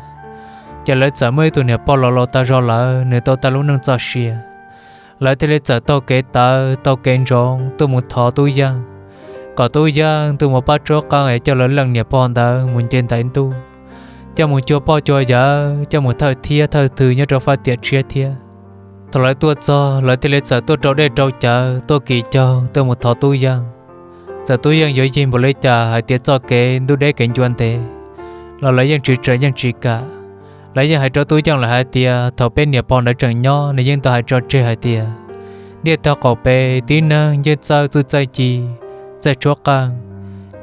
Ces lawv txawm muaj ib tug niam pog laus laus tag zog lawm, nws tau tag lub neej txoj sia. Lawv thiaj li txawm taug kev tawv taug kev ntsoov tuaj mus thov Tub Yeej, kom Tub Yeej tuaj mus pab tsuab qeej es coj lawv leej niam pog ntawd mus nce ntaiv ntuj, coj mus cuag pog cuag yawm, coj mus thawj thiab thawj thw nyob rau faj tiam tshiab thiab. Thaum lawv tuaj txog, lawv thiaj li txawm tuaj rau dej rau cawv tuaj kis caug tuaj mus thov Tub Yeej. Txawm Tub Yeej yuav yig npaum li cas hais tias txoj kev ntub deb kev ncua ntev los lawv yeej tsis tseev yeej tsis kam. Lawv yeej hais rau Tub Yeej lawm hais tias thaum peb niam pog ntawd tseem nyob nws yeej tau hais tso tseg hais tias ntiaj teb qaum pem tib neeg yeej txawj txuj txawj ci, txawj tshuab qeej,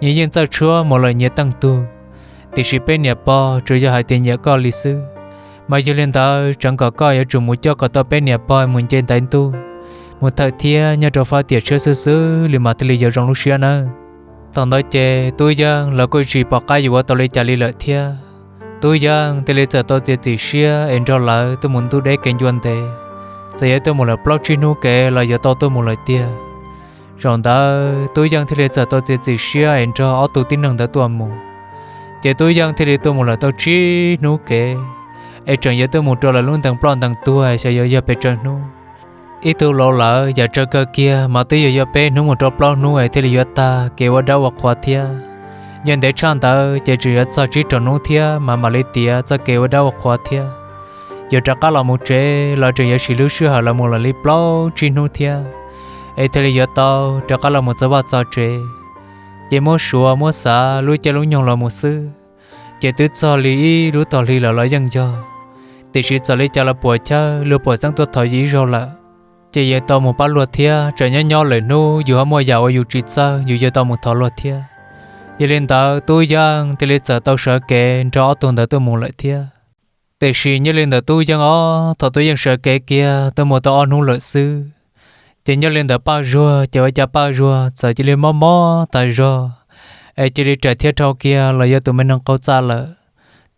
nyias yeej txawj tshuab mus lawm nyias teej tug, tiam sis peb niam pog tsuas yog hais tias nyiam koj li xwb. Mas yog li ntawd tseev kom koj yuav tsum mus coj kom tau peb niam pog mus nce ntaiv ntuj, mus thawj thiab nyob rau faj tiam tshiab xwb xwb li mas thiaj li yuav zoo lub siab nawb. Thaum ntawd ces Tub Yeej los kuj tsis pom qab yuav ua tau li cas li lawm thiab. Tub Yeej thiaj li txawm tau txiav txim siab es nrog lawv tuaj mus ntub deb kev ncua ntev, txawm yuav tuaj mus lawm plaub tsib hnub kev los yuav tau tuaj mus lawm tiag. Zaum ntawd Tub Yeej thiaj li txawm tau txiav txim siab es nrog ob tug tib neeg ntawd tuaj mus. Ces Tub Yeej thiaj li tuaj mus lawm tau tsib hnub kev, es tseem yuav tuaj mus rau lawv lub ntees ploj ntees tuag xyov yuav yog pes tsawg hnub. Ib tug laus lawm yam tsawg kawg kiag mas twb yuav yog peb hnub mus rau plaub hnub es thiaj li yuav tag kev ua dab ua qhua thiab. Nyob ntev tshaj ntawd ces tseem yuav txog tsib rau hnub thiab mas mam li tiav txoj kev ua dab ua qhua thiab. Yuav rov qab los mus tsev los tseem yuav siv lub sij hawm los mus lawm li plaub tsib hnub thiab, es thiaj li yuav tau rov qab los mus txog vaj txog tsev. Ces muab suav muab xav lub caij lub nyoog los mus xwb, ces twb txog li ib lub tog hli lawm los yeej yog. Tiam sis txawm li cas los puam chawb luag puam xeeb tuaj thov yus ib zaug lawm, ces yuav tau mus pab luag thiab. Tsam nyob nyob lawm hnub yus ho muaj yam uas yus tsis txawj yus yuav tau mus thov luag thiab. Yog li ntawd Tub Yeej thiaj li txawm tau sawv kev nrog ob tug ntawd tuaj mus lawm thiab. Tiam sis nyob li ntawm Tub Yeej os, thaum Tub Yeej sawv kev kiag tuaj mus tau ob hnub lawm xwb, ces nyob li ntawm Paj Zuag ces ua cas Paj Zuag txawm cia li mob mob tas zog, es cia li ram thiab dhau kiag los yog tus me neeg qaug txaj lawm.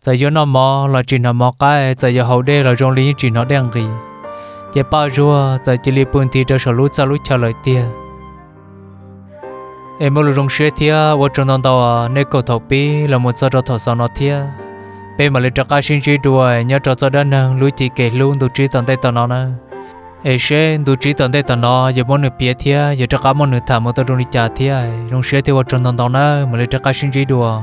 Txawm yuav noj mov los tsis hnov mov qab, txawm yuav haus dej los zoo li yeej tsis hnov dej nqis. Ces Paj Zuag txawm cia li pw nthi rau saum lub txaj lub chaw lawm tiag. Es muaj lus zoo siab thiab ua tsaug ntau ntau nej koom thaum pib los mus txog rau thaum xaus no thiab. Peb mam li rov qab sib ntsib dua nyob rau txoj dab neeg lub chiv kev hlub ntu tsib tom ntej tom no na. Es seb ntu tsib tom ntej tom no yuav muab nws piav thiab yuav rov qab muab nws tham mus tau zoo li cas thiab. Zoo siab thiab ua tsaug ntau ntau na, mam li rov qab sib ntsib dua.